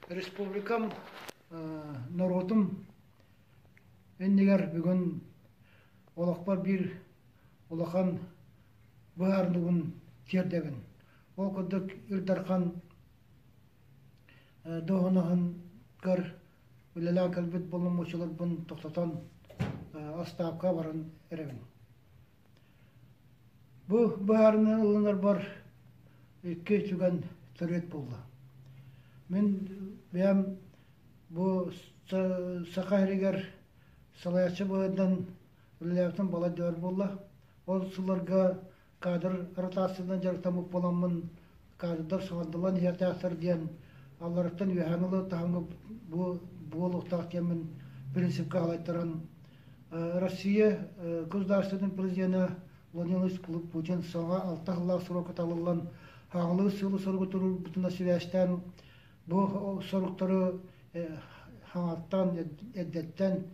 Республикам, норуотум иннигэр бүгүн олохпор биир улахан быһаарыныбын тиэрдэбин. Ол курдук Ил Дархан дуоһунаһыгар үлэлээн кэлбит боломуочуйаларбын тохтотон отставка баран эрэбин. Бу быһаарыныы ылынарбар икки түгэн төрүөт буолла. Мин бэйэм бу Саха сиригэр салайааччы быһыытынан үлэлээбитим балайда өр буолла. Ол сылларга кадр ротациятынан дьарыктаммыт буоламмын, кадрдар саҥардыллан иһиэхтээхтэр диэн алларыттан үөһээҥи ылы таһымҥа бу буолуохтаах диэммин принципкэ салайтаран Россия государственный президенэ Владимир Владимирович Путин саҥа алта сыллаах срокка талыллан хаҥалыы сылы-соругу туруорбутунан сибээстээн бу соруктары хаҥаттан, эрдэттэн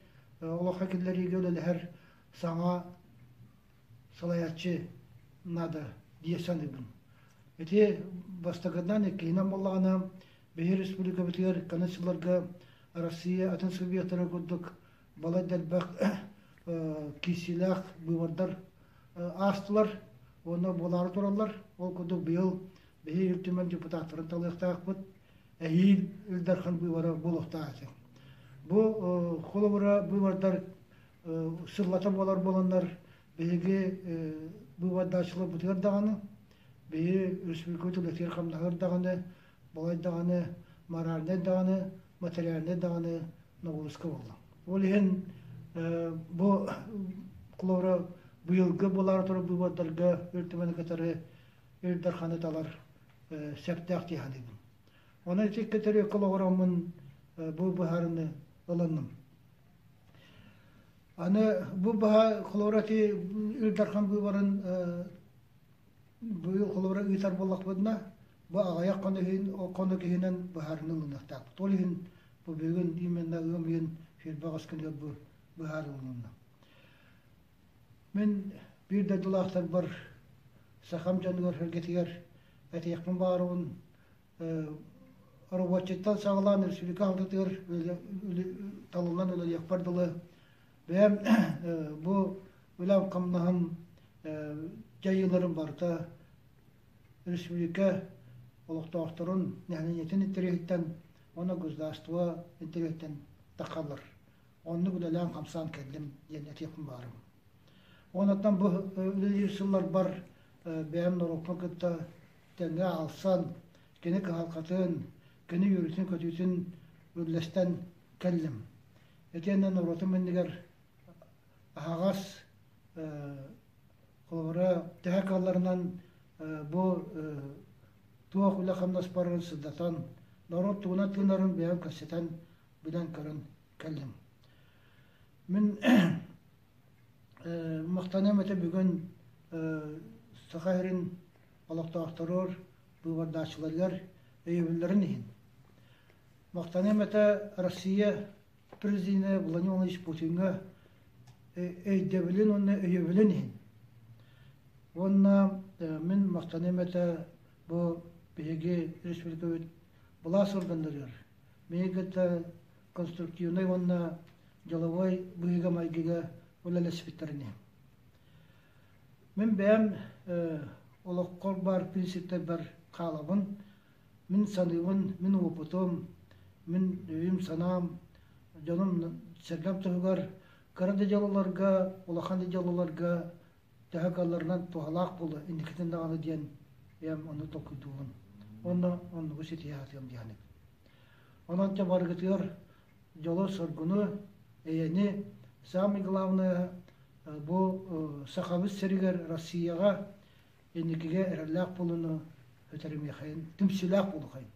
олоххо киллэриигэ үлэлэһэр саҥа салайааччы наада дии саныыбын. Ити бастакынан, иккиһинэн буоллаҕына, биһи республикабытыгар кэнники сылларга Россия атын субъектара курдук балайда элбэх киирсиилээх быыбардар аастылар уонна буолаары тураллар. Ол курдук быйыл биһи Ил Түмэн депутаттарын талыахтаахпыт. Эһиил Ил Дархан быыбара буолуохтаах этэ. Бу холобура быыбардар сыллата буолар буоланнар биһиги быыбардааччыларбытыгар даҕаны, биһи республикабыт үлэтигэр-хамнаһыгар даҕаны, балай даҕаны, моральнай даҕаны, материальнай даҕаны ноҕурууска буолла. Ол иһин бу холобура быйылгы буолаары турар быыбардарга Ил Түмэни кытары Ил Дарханы талар сөптөөх дии саныыбын. Онон ити икки олоҕураммын бу быһаарыны ылынным. Аны бу баһа холобура ити Ил Дархан быыбарын быйыл холобура ыытар буоллахпытына, бу аҕыйах хонук иһинэн быһаарыны ылыныахтаахпыт. Ол иһин бу бүгүн именно ыам ыйын 28 күнүгэр бу быһаарыы ылынна. Мин биир дойдулаахтарбар сахам дьонугар-сэргэтигэр этиэхпин баҕарабын Рабочайтан саҕалаан республика алтатыгар талыллан үлэлиэхпэр дылы бэйэм бу үлэм-хамнаһым дьайыыларым барыта республика олохтоохторун нэһилиэнньэтин интэриэһиттэн уонна государство интэриэһиттэн таххаллар. Оннук үлэлээн-хамсаан кэллим диэн этиэхпин баҕарабын. Онон бу үлэлиир сылларбар бэйэм норуоппун кытта тэҥҥэ аалсан, кини кыһалҕатын, кини үөрүүтүн-көтүүтүн үллэстэн кэллим. Итиэннэ норуотум иннигэр аһаҕас, холобура, төһө кыалларынан бу туох үлэ-хамнас барарын сырдатан, норуот тугунан тыынарын бэйэм кэпсэтэн, билэн-көрөн кэллим. Мин махтаныам этэ бүгүн Саха сирин олохтоохторугар, быыбардааччыларыгар өйөбүллэрин иһин. Махтаныам этэ Россия президенэ Владимир Владимирович Путиҥҥа өйдөбүлүн уонна өйөбүлүн иһин. Уонна мин махтаныам этэ бу биһиги республикабыт былаас органнарыгар миигин кытта конструктивнай уонна дьолобуой быһыыга-майгыга үлэлэспиттэрин иһин. Мин бэйэм олоххор баар принциптэрбэр хаалабын. Мин саныыбын, мин уопутум, мин өйүм-санаам, дьонум сэргэм туһугар кыра да дьоллорго, улахан да дьоллорго төһө кыалларынан туһалаах буолуо инникитин даҕаны диэн бэйэм ону толкуйдуубун. Уонна оннугу ситиһэ сатыам диэхиним. Онон дьэ барыгытыгар дьолу-соргуну, эйэни, самое главное бу Сахабыт сиригэр Россияҕа инникигэ эрэллээх буолууну өтөрүмүөххэйин, түмсүүлээх буолуоххайын.